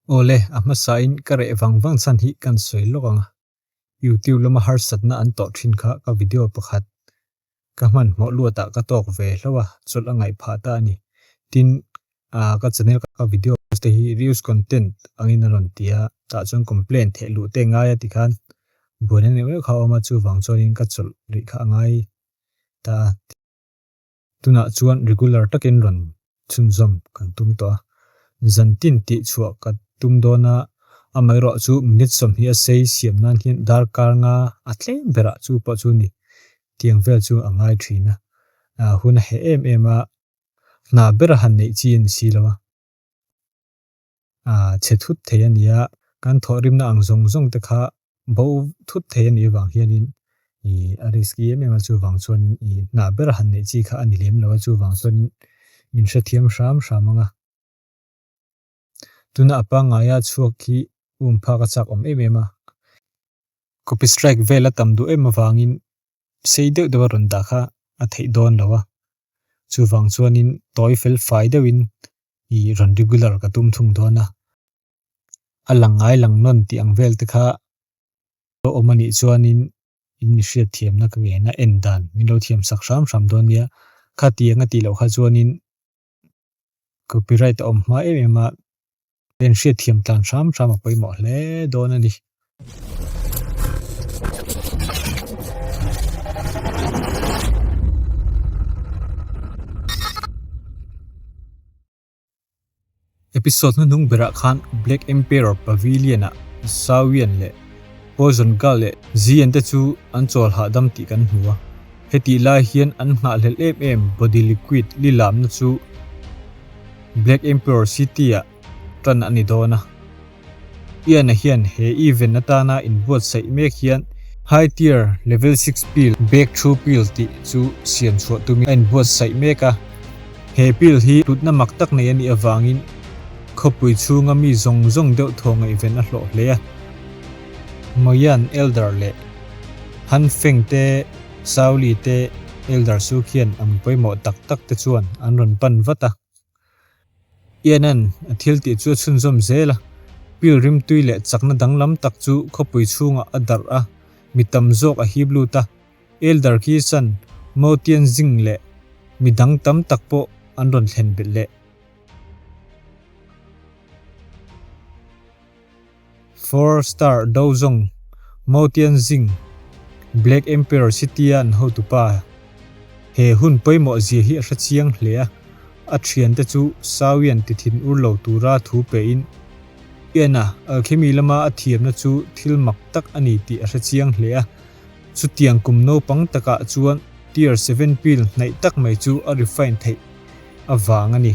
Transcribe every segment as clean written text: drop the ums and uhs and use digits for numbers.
Awle, a hmasain ka reh vang vang chhan hi kan sawi lawk ang a. YouTube lama harsatna an tawh thin kha ka video pakhat ka hmanhmawh luatah ka tawk ve hlauh a, chawlh a ngaih phah ta a ni. Tin, ka channel ka video te hi reuse content angin a rawn ti a, tah chuan complaint theih luh te ngai a tikhan buaina neuh neuh kha a awm a, chuvang chuanin ka chawlh rih kha a ngai ta a. Tunah chuan regular takin rawn chhunzawm kan tum tawh a, zan tin tih chhuah ka tum dawn a, amaherawh chu minute 20 a sei siam nan hian darkar nga a tlem berah chu pawh chu ni tiang vel chu a ngai thin a, hun a heh em em a, hna bera han neih chi a ni si lo a. Chhe thut thei a ni a, kan thawhrimna ang zawng zawng te kha bo thut thei a nih avang hianin ih a risky em em a, chuvang chuanin ih hnah ber han neih chi kha a ni lem lo a, chuvang chuanin min hrethiam hram hram ang a. Tuna a pangngaia chhuak hi um phak a chak awm em em a, copy strike vel a tam duh em avangin sei deuh deuh a rawn dah kha a theih dawn lo a, chuvang chuanin tawi fel fai deuhin ih rawn regular ka tum thung dawn a, a lang ngai lang nawn tih ang vel te kha lo awm a nih chuanin in mi hriat thiamna ka ngen a en dan min lo thiam sak hram hram dawn nia, khatiang a tih loh kha chuanin copyright a awm hma em em a, en hriat thiam tlan hram hram a pawimawh hle dawn a ni. Episode hnuhnung berah khan Black Emperor Pavilion-ah Zhao Yan leh Poison Girl leh Zian te chu an chawl hahdam tih kan hmu a. Hetih lai hian an nghahhlelh em em body liquid li lamna chu Black Emperor City-ah tan a ni dawn a. Ian-a hian he event atana inbuatsaih mek hian High Tier Level 6 Pill, Breakthrough Pill tih chu siam chhuah tumin a inbuatsaih mek a. He pill hi hlutna mak tak nei a nih avangin khawpui chhunga mi zawng zawng deuh thaw ngaihven a hlawh hle a. Moyan Elder leh Han Feng te, Zhao Li te, Elder Su khian an pawimawh tak tak te chuan an rawn pan vat a. Ian-a'n a thil tih chu a chhunzawm zel a, pill rimtui leh chakna danglam tak chu khawpui chhungah a darh a, mi tam zawk a hip lut a. Elder Kisan, Mo Tianjing leh mi dang tam tak pawh an rawn thlen belh leh. Four Star Dozong, Mo Tianjing, Black Emperor City-a an hotupa. He hun pawimawh zia hi a hre chiang hle a, a thiante chu Sawian ti thin ur lo tura thu pein, Ian-a alchemy lama a thiamna chu thil mak tak a ni tih a hre chiang hle a. Chutiang kum naupang takah chuan Tier 7 pill hnaih tak mai chu a refine theih avang a ni.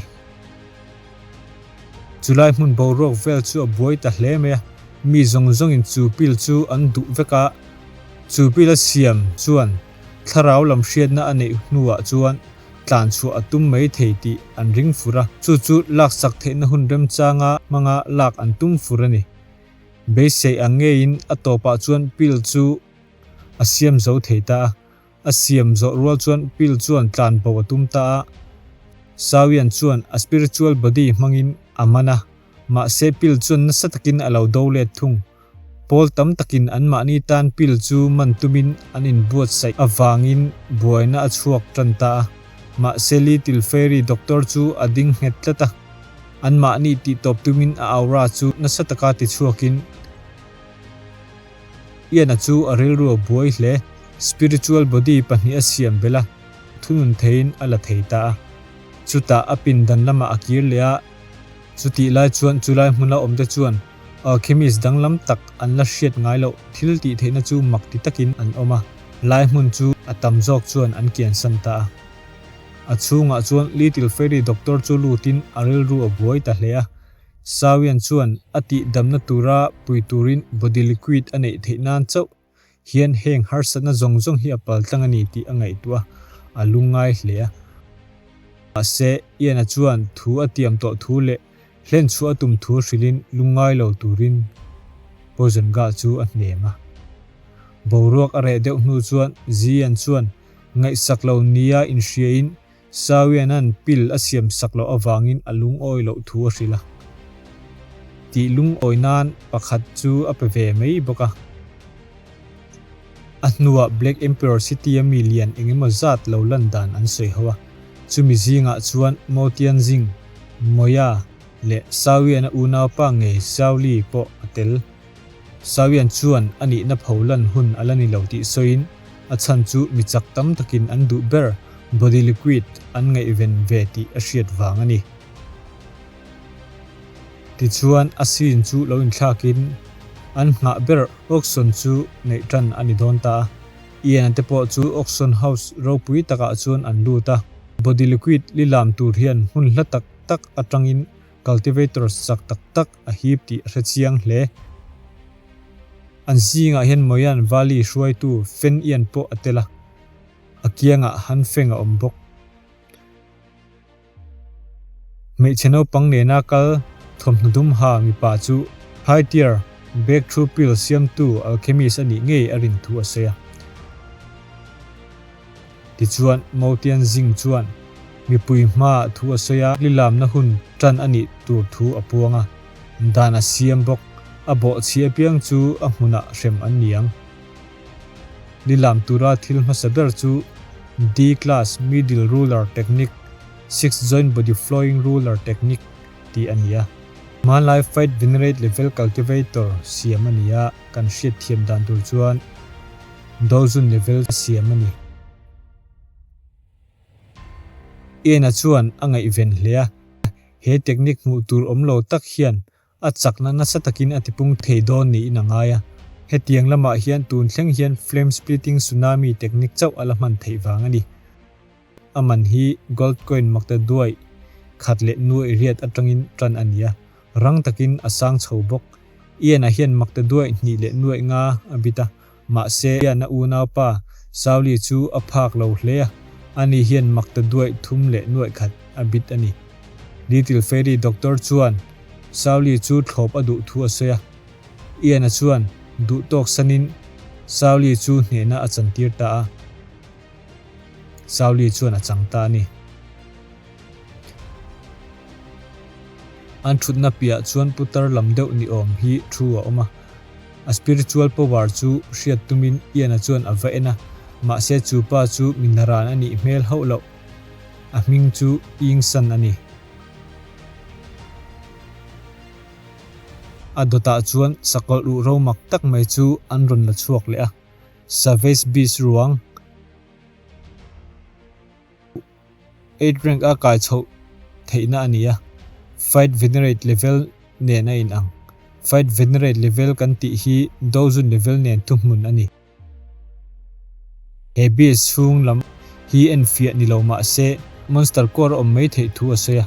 Chulai hmun boruak vel chu a buai ta hle mai a, mi zawng zawngin chu pil chu an duh vek a, chu pil a siam chuan thlarau lam hriatna a neih hnuah chuan tlan chhuah a tum mai thei tih an ring fur a, chu chu laksak theihna hun remchanga hmanga lak an tum fur a ni. Beisei ang ngeiin a tawpah chuan pil chu a siam zo thei ta a. A siam zawh rual chuan pill chuan tlan bo a tum ta a, Sawian chuan a spiritual body hmangin a man a, mahse pill chuan nasa takin a lo do let thung. Pawl tam takin anmahni tan pill chu man tumin an inbuatsaih avangin buaina a chhuak tan ta a, mahse Little Fairy doctor chu a ding nghet tlat a, anmahni tihtawp tumin a aura chu nasa taka tichhuakin, Ian-a chu a rilru a buai hle. Spiritual body pahnih a siam belh a, thunun theiin a la thei ta a. Chutah a pindan lamah a kir leh a, chutih lai chuan chulai hmuna awmte chuan alchemist danglam tak an la hriat ngai loh thil tih theihna chu mak ti takin an awm a, lai hmun chu a tam zawk chuan an kiansan ta a. A chhungah chuan Little Fairy Doctor chu lutin a rilru a buai ta hle a. Sawian chuan a tih damna tura pui turin body liquid a neih theih nan chauh hian heng harsatna zawng zawng hi a pal tlang a ni tih a ngaihtuah a, a lungngai hle a. Mahse, Ian-a chuan thu a tiam tawh thu leh hlen chhuah a tum thu hrilhin lungngai lo turin Poison Gal chu a hnem a. Boruak a reh deuh hnu chuan Zian chuan ngaihsak lo nia inhriain Sawianan pill a siam sak loh avangin a lungawi loh thu a hrilh a. Tih lungawi nan pakhat chu a pe ve mai bawk a. A hnuah Black Emperor City-a mi lian eng emaw zat lo lan dan an sawi ho a, chumi zingah chuan Mo Tianjing, Moya leh Shaoyan-a unaupa ngei Xiao Li pawh a tel. Shaoyan chuan a nihna pho lan hun a la ni lo tih sawiin a chhan chu mi chak tam takin an duh ber body liquid an ngaihven ve tih a hriat vang a ni. Tichuan a scene chu lo inthlakin an nghah ber auction chu neih tan a ni dawn ta a. Ian-a te pawh chu auction house ropui takah chuan an lut a. Body liquid li lam tur hian hmun hla tak tak atangin cultivators chak tak tak a hip tih a hre chiang hle. An zingah hian Moyan Valley hruaitu Fen Ian pawh a tel a, a kiangah Han Feng a awm bawk. Hmeichhe naupang nena kal thawmhnaw dum ha mipa chu High Tier Breakthrough Pill siamtu alchemist a nih ngei a rin thu a sawi a. Tichuan, Mo Tianjing chuan mipui hmaah thu a sawi a, lilamna hun tan a nih tur thu a puang a, dan a siam bawk. A bawhchhi apiang chu a hmunah hrem an ni ang. Lilam tura thil hmasa ber chu D-Class Middle Ruler Technique, Six Joint Body Flowing Ruler Technique tih a ni a. Hmanlai Fight Venerate Level Cultivator siam a ni a, kan hriat thiam dan tur chuan Dozun Level siam a ni. Ian-a chuan a ngaihven hle a, he technique hmuh tur awm lo tak hian A chakna nasa takin a tipung thei dawn niin a ngai a, hetiang lamah hian tun thleng hian flame splitting tsunami technique chauh a la hman theih vang a ni. A man hi gold coin makta duai khat leh nuaih riat atangin tan a ni a, rang takin a sang chho bawk. Ian-a hian makta duai hnih leh nuaih nga a bit a, Mahse, a unaupa Sauli chu a phak lo hle a, ani hian makta duaih thum leh nuaih khat a bit a ni. Little Fairy Doctor chuan Sauli chu thlawp a duh thu a sawi a. Ian-a chuan duh tawk sanin Sauli chu hnehna a chantir ta a. Sauli chuan a chang ta a ni. An thutna piah chuan putar lam deuh ni awm hi thu a awm a. A spiritual power chu hriat tumin Ian-a chuan a va en a, mahse chu pa chu mi naran a nih hmel hauh loh. A hming chu Ying San a ni. A dawtah chuan sakawlh ruhro mak tak mai chu an rawn la chhuak leh a, Savage Beast ruang. Eight rank a kai chhoh theihna a ni a, Fight Venerate level nen a inang. Fight Venerate level kan tih hi Dozun level nen thuhmun a ni. He beast chhung lam hi enfiah ni lo mah se Monster Core a awm mai theih thu a sawi a.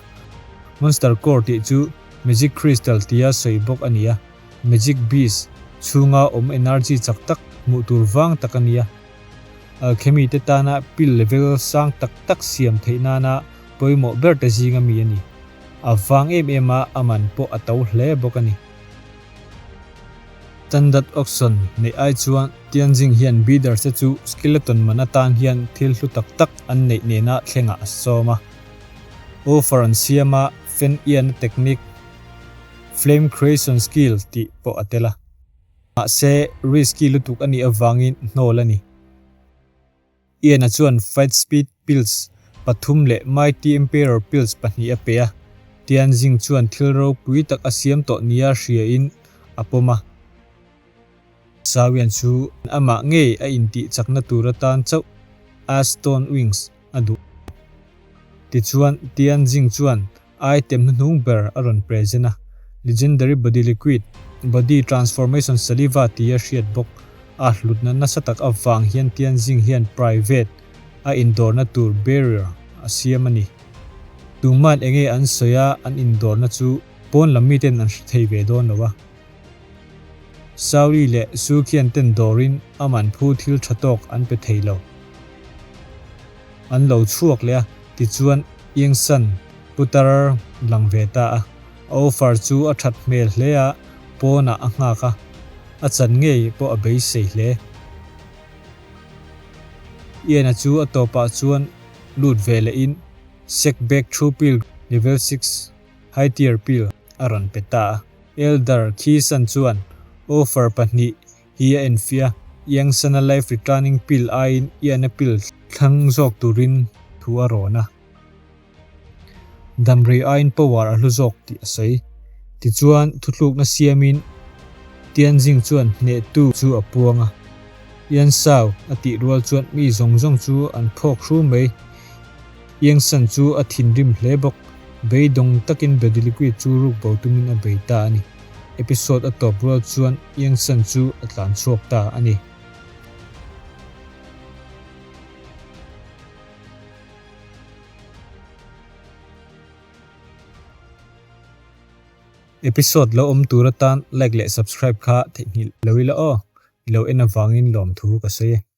Monster Core tih chu Magic Crystal tia sawi bawk a ni a, Magic Beast chhunga awm energy chak tak hmuh tur vang tak a ni a. Alchemy te tana pill level sang tak tak siam theih nana pawimawh ber te zinga mi a ni. A vang em em a, a man pawh a to hle bawk a ni. Standard auction neih ai chuan Tianjing hian bidders te chu skeleton man atan hian thil hlu tak tak an neih nena thlengah a sawm a. Offer an siam a, Fen Ian-a technique, Flame Creation Skill tih pawh a tel a. Mahse, risky lutuk a nih avangin hnawl a ni. Ian-a chuan Fight Speed Pills pathum leh Mighty Emperor Pills pahnih a pe a, Tianjing chuan thil ropui tak a siam tawh nia hriain a pawm a. Sawian chu amah ngei a intih chakna tur atan chauh Aston Wings a duh. Tichuan, Tianjing chuan Item hnuhnung ber a rawn present a, Legendary Body Liquid, Body Transformation Saliva tia hriat bawk a hlutna nasa tak avang hian Tianjing hian private a indawrna tur barrier a siam a ni. Tuman enge an sawi a an indawrna chu pawn lam miten an hre thei ve dawn lo a. Sauri leh Su khian ten dawrin a man phu thil tha tawk an pe thei lo. An lo chhuak leh a, tichuan Yingsan putar lang ve ta a. A offer chu a that hmel hle a, pawnah a nghak a, a chan ngei pawh a beisei hle. Ian-a chu a tawpah chuan lut ve lehin Sek Bek Thu Pill Level Six High Tier Pill a rawn pe ta a. Elder Khisan chuan offer pahnih hi a enfiah a, Yangsana life returning pill aiin Ian-a pill thlang zawk turin thu a rawn a. Damrei aiin power a hlu zawk tih a sawi. Tichuan, thuthlukna siamin Tianjing chuan hnehtu chu a puang a. Ian Sau a tih rual chuan mi zawng zawng chu an phawk hru mai. Iangsan chu a thinrim hle bawk. Beidawng takin Bediligui chu ruk bo tumin a bei ta a ni. Episode a tawp rual chuan Iangsan chu a tlan chhuak ta a ni. Episode lo awm tur atan like leh subscribe kha theihnghilh lo ila aw. I lo en avangin lawmthu ka sawi e.